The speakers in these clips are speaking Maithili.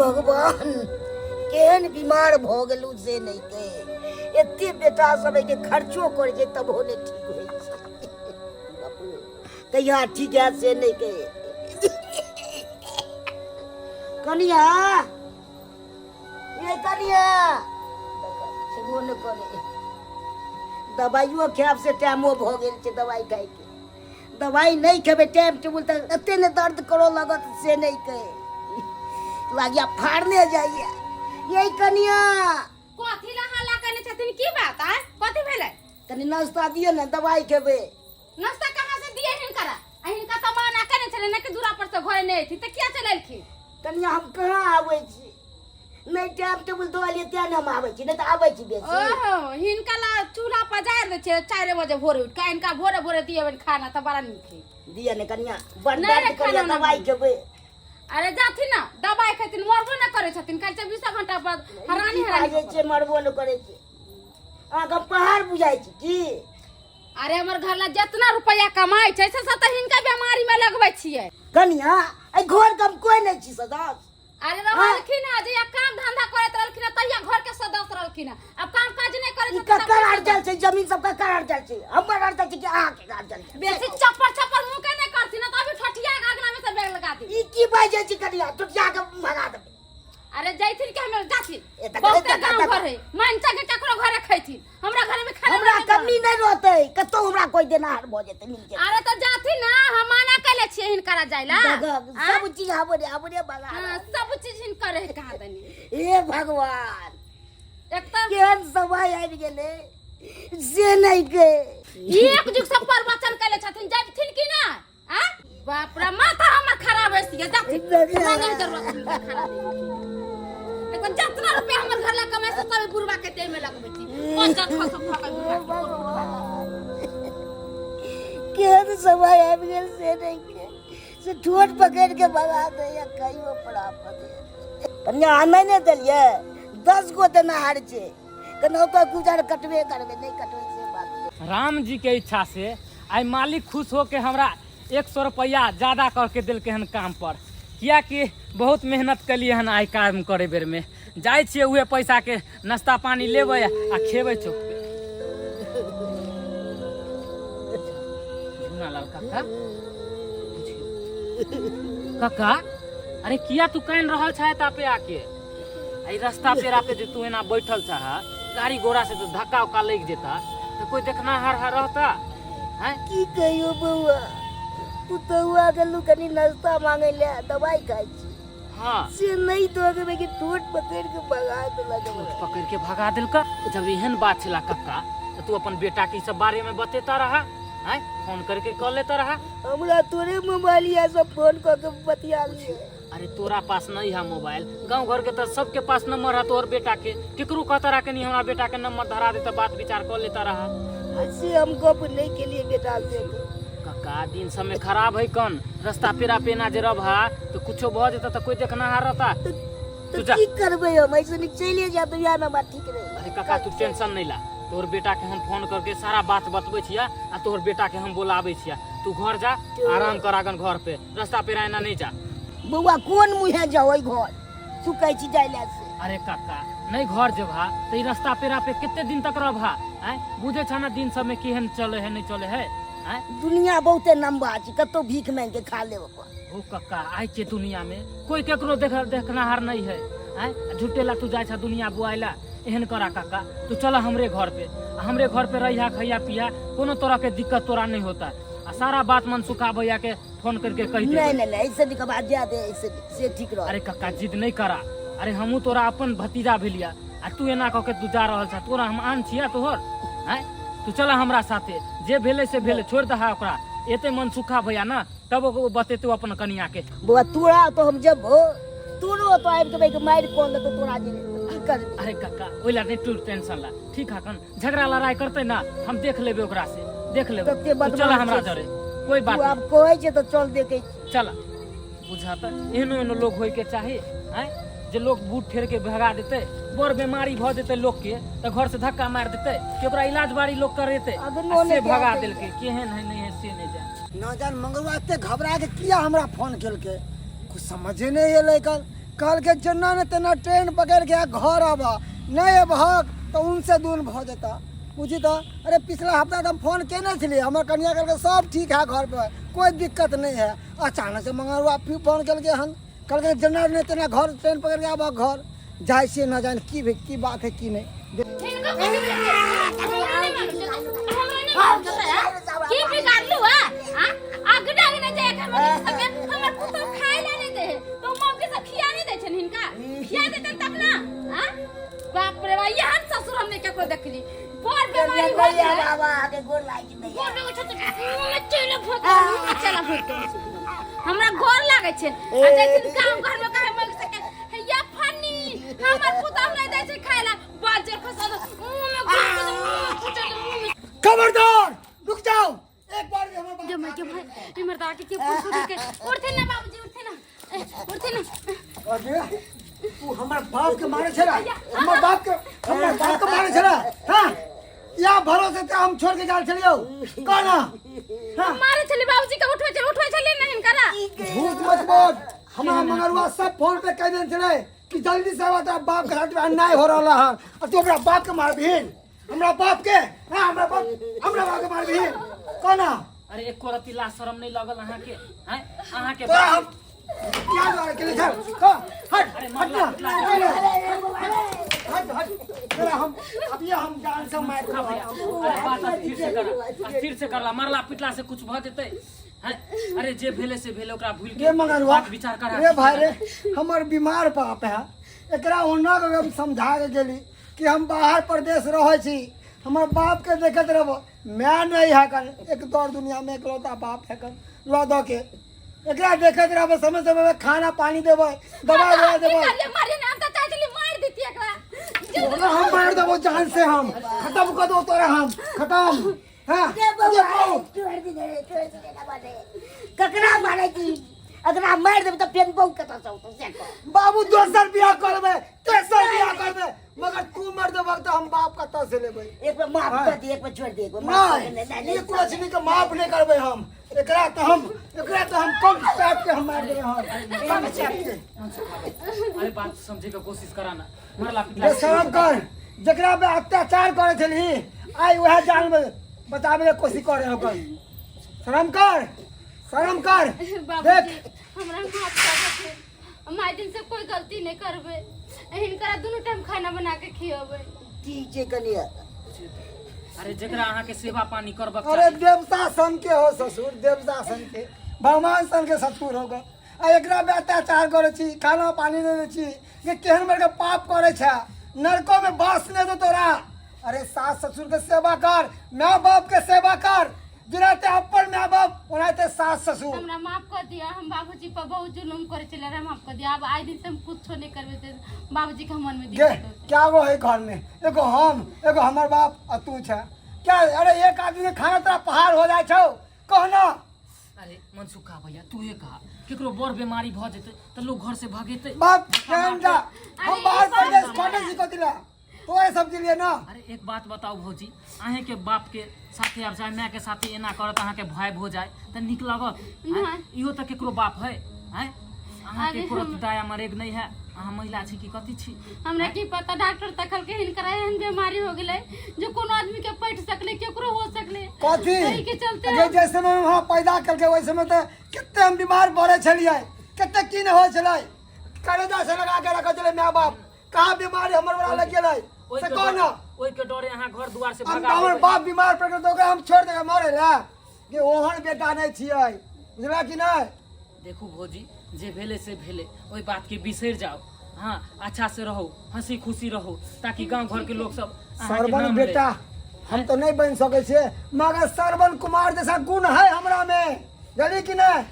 भगवान, केहन बीमार भऽ गेलहुँ से नहि के। एते बेटा सब के खर्चो करै छै तबो नहि ठीक होइ छै। बाप रे, कहिया ठीक हैत से नहि के। कनिया, ये कनिया, छेबो नहि करे। दबाइयो खायब से टाइमो भऽ गेल छै दबाइ खायके। दबाइ नहि खेबै टाइम टेबुल तऽ एते ने दर्द करऽ लगत से नहि कहे लागिया फाड़ने जाइए। ये कनिया, कथी ला हल्ला करने छथिन? की बात आ, कथी भेलै? कनि नाश्ता दिअ ने, दबाइ खेबै। नाश्ता कहाँ से दिए हिनकरा? आ हिनका तऽ मना करने छलै ने कि दूरा पर से घरे नहि अयथिन, तऽ किया चलि एलखिन? कनिया, हम कहाँ आबै छी? नहि टाइम टेबुल दऽ एलियै तें ने हम आबै छी, नहि तऽ आबै छी बेसी। ओहो, हिनका ला चूल्हा पजारि दै छियै 4 बजे भोरे उठि कऽ, हिनका भोरे भोरे दिएबनि खाना तऽ बड़ा नीक है। दिअ ने कनिया, बड़ नहि दर्द रे, करैया, खाना नहि दबाइ बनै। खेबै। अरे जाथिन ने, दबाइ खेथिन, मरबो नहि करै छथिन, खाली 24 घंटा पर हरानी की हरानी बाजै छियै, मरबो नहि करै छै? अहाँके हम पहाड़ बुझाइ छी की? अरे हमर घर ला जितना रुपया कमाइ छै से सब तऽ हिनका बीमारी में लगबै छियै। कनिया, एहि घर के हम कोइ नहि छी सदस्य। अरे रहलखिन हँ, जहिया काम धंधा करैत रहलखिन हँ तहिया घर के सदस्य रहलखिन हँ, अब काम काज नहि करैत ई छथिन तब ककर के अड़चल छै? जमीन सब ककर अड़चल छै? हमर अड़चल छै कि अहाँके अड़चल छै? बेसी चप्पर चप्पर मुँह के नहि करथिन हँ, तऽ अभी ठठिया के अगना में से बैग लगा दी। ई की बाजै छी कनिया, टुटिया के भगा देबै। अरे जैथिन के हमें जाथिन, ए तक- बहुते ए तक- गांव तक- घर है, मन चाहे ककरो घरे खैथिन, हमरा घर में खाना हमरा नहि कमी नहि रहतै, कतौ हमरा कोई देनहार भऽ जेतै, मिल जेतै। अरे तो जाथिन ना, हम मना कैले छियै हिनकरा जाइला। देखब, सब चीज हमरे हमरे भगा। हाँ, सब चीज हिनकर रहे कहाँ दनी। हे भगवान, एक तऽ केहन समय आबि गेलै से नहि के। एक जुग सब प्रवचन कैले छथिन, जाथिन कि ना? आ बाप रे, माथा हमर खराब है सिया, जाथिन हमरा नहीं जरूरत हिनकर खाना देने के। एकदम जितना रुपया हमर घर ला कमाइ से सब बुढ़वा के देह में लगबै छी, पंचर खसक खा के बुढ़वा के। केहन समय आबि गेल से नहि के, से ठोर पकड़ि के भगा दैया कहियो प्राप्त। कन्या, आनै नहि देलियै, 10 गो देनहार छै, केनाहितो गुजर कटबे करबै, नहि कटबै से बात नहि। राम जी के इच्छा से आइ मालिक खुश होके हमरा 100 रुपैआ ज्यादा करके देलकै हन काम पर, कियाकि बहुत मेहनत केलियै हन आइ काम करे बेरमे। जाइ छियै उहे पैसाके नाश्ता पानी लेबै आ खेबै चौक पे। झुना लाल काका, काका, अरे किया तू कान रहल छ एता पे आके? एहि रास्ता पेरा पे जे तू एना बैठल छह, गाड़ी घोड़ा से तो धक्का उक्का लग जेता तो कोई देखनाहार हर रहता हैं? की कहियो बौआ, पुतहुआ गेलू कनि नाश्ता मांगे ले, दवाई खाइ छी। से नहीं दो के कि ठोट पकड़ के भगा देलक हमरा। ठोट पकड़ के भगा देलक। जब एहन बात छला कक्का, तो तू अपन बेटा के ई सब बारे में बतेता रहा हैं, फोन करके कह लेता रहा। हमरा तोरे मोबाइल या सब फोन कऽ के बतिया लिए। अरे तोरा पास नहीं है मोबाइल, गांव घर के तो सबके पास नंबर है तोहर बेटा के, केकरो कहता रहा कि नहीं हमरा बेटा के नंबर धरा दे तो बात विचार कर लेता रहा। से हम गप नहीं के लिए बेटा से। कक्का, दिन समय खराब है, कन रास्ता पेरा पेना जे रहा तो कुछो भ जेता तो कोई देखना रहता। तो तू जा। की करबै हम, ऐसे नहीं चलिए जा तो यहाँ ना ठीक रहे। अरे काका, तू टेंशन नहीं ला, तोहर बेटा के हम फोन करके सारा बात बतबै छिया आ तोहर बेटा के हम बोलाबै छिया। तू घर जा, आराम कर आगन घर पे, रास्ता पेरा एना नहीं जा। बौआ, कोन मुँहे जाओ ओहि घर, तू कहै छी जाय ला से? अरे काका, नहीं घर जेबहा तो ई रास्ता पेरा पे कते दिन तक रहबहा? आँय, बुझे छ ना दिन सब में केहन चले है नहीं चले है? आँय, दुनिया बहुते लंबा छै, कतौ भीख मांगि के खा लेब अपन। ओ कक्का, आइ के दुनिया में कोई केकरो देखनाहार नहीं है। आँय, झूठे ला तू जाय छ दुनिया बुआइला। एहन करा काका, तू चल हमरे घर पे, आ हमरे घर पे रहिया, खैया पिया, कोनो तरह के दिक्कत तोरा नहीं होता, आ सारा बात मनसुखा भैया के फोन करके कह नहीं देबै। नहीं नहीं, ऐसे नहीं कबा जा दे, ऐसे नहीं, से ठीक रह। अरे कक्का, जिद नहीं करा। अरे हमहूँ तोरा अपन भतीजा भेलिया आ तू एना कऽ के तू जा रहल छ, तोरा हम आन छिया तोहर? आँय, तू चल हमरा साथे, जे भेलै से भेलै, छोड़ि दहा ओकरा। एते मनसुखा भैया ना तब ओ बतेतौ अपन कनिया के। बौआ, तोरा तो हम जबो, तोरो तो आबि के भाई मारि कऽ लेतौ तोरा जे, की करबी? अरे कक्का, ओहि ला नहीं तू टेंशन ला, ठीक है? कन झगड़ा लड़ाई करते ना, हम देख लेबे ओकरा से, देख लेबे। तते तू चल बदमाश हमरा छै। जरे, कोई बात तू नहीं। आब कहै छै तऽ चल देखै छी। चल। बुझा तऽ एहनो एहनो लोग होय के चाही, आँय, जे लोग बूट ठेर के भगा देते, बड़ बीमारी भऽ जेतै लोग के तऽ घर से धक्का मारि देतै कि ओकरा इलाज बारी लोग करेतै, अगनो आ से नहि भगा जाय देलकै। केहन है नहीं है से नहीं जान। ना जान मंगलवा एते घबरा के किया हमरा फोन केलकै, कुछ समझे नहीं एलै। कल कहलकै जेना ने तेना ट्रेन पकड़ि के घर आबह, नहि अबहक तऽ उनसे दून भऽ जेतह। बुझी तऽ। अरे पिछला हफ्ता तऽ हम फोन केने छलियै, हमर कनिया कहलकै सब ठीक है, घर पर कोई दिक्कत नहीं है। अचानक से मंगरुआ फिर फोन केलकै हन, कहलकै जेना ने तेना घर ट्रेन पकड़ि के आबह घर। जाइ छियै, न जानि की की बात है की नहि। हिनको कथी भेल? हमरा नहि मालूम छै, हमरा नहि मालूम छै, की बिगाड़लू है? आ? अगना अगना जाय एखन मौगी सबके हमर पुतहु खाय ला नहि दे है। तो मौगी सब खिया नहि दै छनि हिनका। खिया देतनि तब ना। आ? बाप रे बा, एहन ससुर हम नहि ककरो देखली। बड़ बीमारी हो दैया गेलै। बाबा के गोर लागि दैया। गोर लगै छै तऽ मुँह में चेला भोग मुँह में चेला भोग के हमरा गोर लागै छै। आ जाय गाँव घर में कहे मौगी सबके हैया फनी हमर पुतहु नहि दै छै खाय ला। बाजर खसा दो मुंह में घुस के मुंह में फुटल मुंह में। खबरदार रुक जाओ, एक बार भी हमर बात गे माय गे भाई, इमर दा के के पुरुष के उठते ना बाबूजी, उठते ना, उठते ना। अरे तू हमर बाप के मारे छला, हमर बाप के, हमर बाप के मारे छला। हां या भरोसे ते हम छोड़ के जाल छलियो कहना। हां मारे छली बाबूजी के, उठवे छली, उठवे छली नहीं हिनकरा। झूठ मत बोल, हमरा मंगरुआ सब फोन पे कह देने छले कि जल्दी से आवा, तोरा बाप के साथ अन्याय हो रहा है और तू हमरा बाप के मारबीन, हमरा बाप के, हाँ हमरा बाप, हमरा बाप के मारबीन कहना। अरे एको रत्ती लाज शरम नहीं लगल अहाँ के? हैं अहाँ के तोरा हम क्या द्वारा के लिए चल कह, हट अरे हट मारला ना, पिटला। हट हट, तोरा हम अभी हम जान से मार खा भैया, अरे बात स्थिर से कर, स्थिर से करला, मारला पिटला से कुछ भऽ जेतै? हैं? अरे जे भेले से भेले, ओकरा भूल रे के मगरुआ बात विचार करा। रे भाई रे, हमर बीमार बाप है, एकरा ओना के हम समझा के गेली कि हम बाहर प्रदेश रहै छी, हमर बाप के देखैत रहबो, माय नहीं है कन, एक दौर दुनिया में एकलौता बाप है कन लऽ दऽ के एकरा देखैत रहबो, समय समय में खाना पानी देबै, दवाई दवा देबै। मारे ना, हम त चाहै छली मार देती एकरा। तोरा हम मार देबो जान से, हम खत्म कर दो तोरा, हम खत्म। हाँ रे बौआ, ये बहु। छोड़ दे रे, छोड़ दे रे, बाटे। ककरा मारै छी? एकरा मारि देबै तऽ फेर बहु कतऽ से औतौ से कह। बाबू दोसर बियाह करबै, तेसर बियाह करबै, मगर तू मर देबक तऽ हम बाप कतऽ से लेबै? एक बेर माफ कर दे, एक बेर छोड़ दे, एक बेर माफ कर दे। नहीं नहीं, ई कुलक्षणी के माफ नहीं करबै हम। एकरा तऽ हम, एकरा तऽ हम कम चाट के हम मार देबै, हम कम चाट के। अरे बात समझे के कोशिश करा ना, मारला पिटला जे शरम कर, जकरा पे अत्याचार करे छलही आइ वएह जान में बचावे के कोशिश करे ओकर। शरम कर, शरम कर। बाबूजी देख हमरा माफ कर दे, हम आइ दिन से कोई गलती नहीं करबै, हिनकरा दुनू टाइम खाना बना के खियेबै। ठीक छै कनिया। अरे जकरा अहाँ के सेवा पानी करबक अरे चाही। देवता सन के हो ससुर, देवता सन के, भगवान सन के ससुर हो गए, आ एकरा पे अत्याचार करै छी, खाना पानी नहीं दै छी, ये केहन बड़का पाप करै छै, नरको में बास नहीं दो तोरा। अरे सास ससुर के सेवा कर, माँ बाप के सेवा कर, जेनाते अपन माँ बाप ओनाते सास ससुर। हमरा माफ कर दिया, हम बाबूजी पर बहुत जुलुम करे छले रहे, माफ कर दिया। अब आइ दिन से हम कुछो नहीं करबे ते बाबूजी के मन में गे दिक्कत होते। क्या वो है घर में, एगो हम, एगो हमर बाप आ तू छै। क्या अरे एक आदमी के खाना तोरा पहाड़ हो जाइ छौ कहना। अरे मनसुखा भैया, तू हे कहा, केकरो बड़ बीमारी भऽ जेतै तऽ लोग घर से भगेतै? बाप केहन जा, हम अरे बाहर ई बात प्रदेश हमरा- कटे छी कथी ला, तोरे सब के लिए ना। अरे एक बात बताओ भौजी, अहें के बाप के साथे आब चाहे माय के साथे एना करत अहाँ के भय भो जाए तऽ नीक लगत? आँय? नहि। इहो तऽ केकरो बाप है? आँय अहाँ के अरे एको हम- दया मरेग नहीं है? अहाँ महिला छी कि कथी छी? हमरा की पता, डॉक्टर तखल के हिनकरा एहन बीमारी हो गेलै जो कोनो आदमी के पटि सकले, केकरो हो सकले। कथी एहि के चलते अगे जे समय में वहाँ पैदा करके ओहि समय तऽ कते हम बीमार पड़े छलियै, कते की नहि होइ छलै, कलेजा से लगा के रखै छलै माय बाप, कहाँ बीमारी हमर वाला लग गेलै ओहि से के कह डरे- ना। ओहि के डरे अहाँ घर दुआर से हम भगा हमर देबै। बाप बीमार पड़ गेल तऽ ओकरा हम छोड़ि देबै मरै लए? जे ओहन बेटा नहि छियै, बुझला कि नहि? देखू भौजी, जे भेलै से भेलै, ओहि बात के बिसरि जाओ। हाँ अच्छा से रहो, हंसी खुशी रहो, ताकि गांव घर के लोग सब अहाँके सरवन नाम ले। बेटा हम तो नहीं बन सके छियै, मगर सरवन कुमार जैसा गुण है हमरा में, जानी कि नहीं?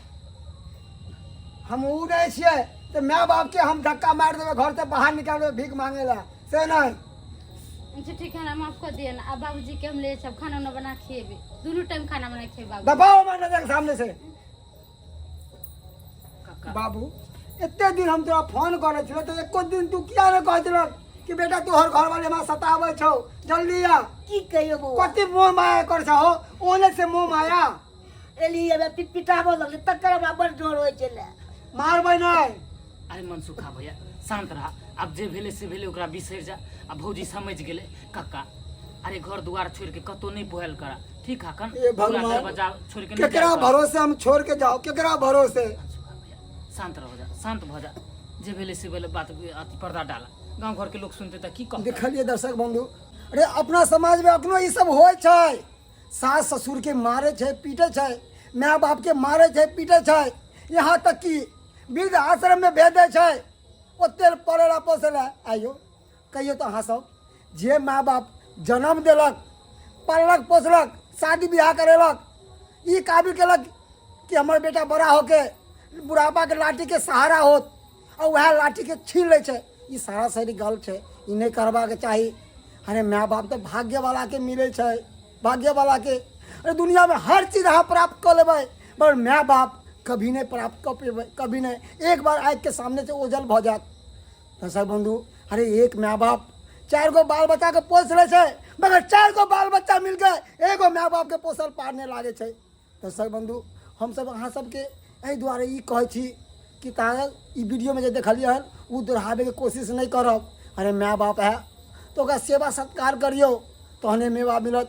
हम ऊ नहीं छियै तऽ माय बाप के हम धक्का मारि देबै, घर से बाहर निकाल देबै भीख मांगे ला, से नहीं। अच्छा ठीक है ना, माफ कर दिए ना। अब बाबूजी के हम ले सब खाना उना बना खिएबे, दोनों टाइम खाना बना खिएबे बाबू। दबाओ हमारे नजर के सामने से। काका बाबू एते दिन हम तोरा फोन करै छलौ तऽ एको दिन तू किया नहि कहै छलक कि बेटा तोहर घर वाले हमरा सताबै छौ, जल्दी आ। की कहियो बौआ, कथी मोह माया कर छहो, ओने से मोह माया एली अबे पिट पिटाबऽ लगलै, तकर हमरा बड़ डर होइ छलै। मारबै नहि, अरे मनसुखा भैया, शांत रहा। आब जे भेलै से भेलै, ओकरा बिसरि जा। आ भौजी समझि गेलै। कक्का, अरे घर दुआर छोड़ि के कतौ नहि बोहल करा, ठीक है कन? ए भगवान, पूरा दरवाजा छोड़ि के नहि केकरा जायल करा। भरोसे हम छोड़ के जाओ, केकरा भरोसे? मनसुखा भैया, शांत रहो जा, शांत भऽ जा। जे भेलै से भेलै, बात अथी पर्दा डाला। गाँव घर के लोग सुनते तऽ की कहतै? देखलिए दर्शक बंधु, अरे अपना समाज में अखनो ई सब होइ छै। सास ससुर के मारे छै, पीटे छै, माय बाप के मारे छै, पीटे छै, यहाँ तक कि वृद्ध आश्रम में भेज दै छै ओते पढ़े ला पोसे ला। आइयो कहियो तऽ अहाँ सब, जे माय बाप जन्म देलक, पाललक पोसलक, शादी बियाह करेलक, ई काबिल केलक कि हमर बेटा बड़ा होके बुढ़ापा के लाठी के सहारा होत, आ वएह लाठीके छीन लै छै, ई सारा सही गलत छै, ई नहि करबाके चाही। अरे माय बाप तऽ भाग्यवालाके मिलै छै, भाग्यवालाके। अरे दुनियामे हर चीज अहाँ प्राप्त कऽ लेबै, पर माय बाप कभी नहि प्राप्त कऽ पेबै, कभी नहि। एक बार आँखिके सामने से ओझल भऽ जायत। दर्शक बन्धु, अरे एक माय बाप चारि गो बाल बच्चाके पोसि लै छै, मगर चारि गो बाल बच्चा मिलके एगो माय बापके पोसल पार नहि लागै छै। दर्शक बन्धु, हमसब अहाँ सबके एहि दुआरे ई कहै छी कि ताकत ई वीडियोमे जे देखलियै हन, ओ दोहराबैके कोशिश नहि करब। अरे माय बाप है तऽ ओकरा सेवा सत्कार करियौ, तहने मेवा मिलत।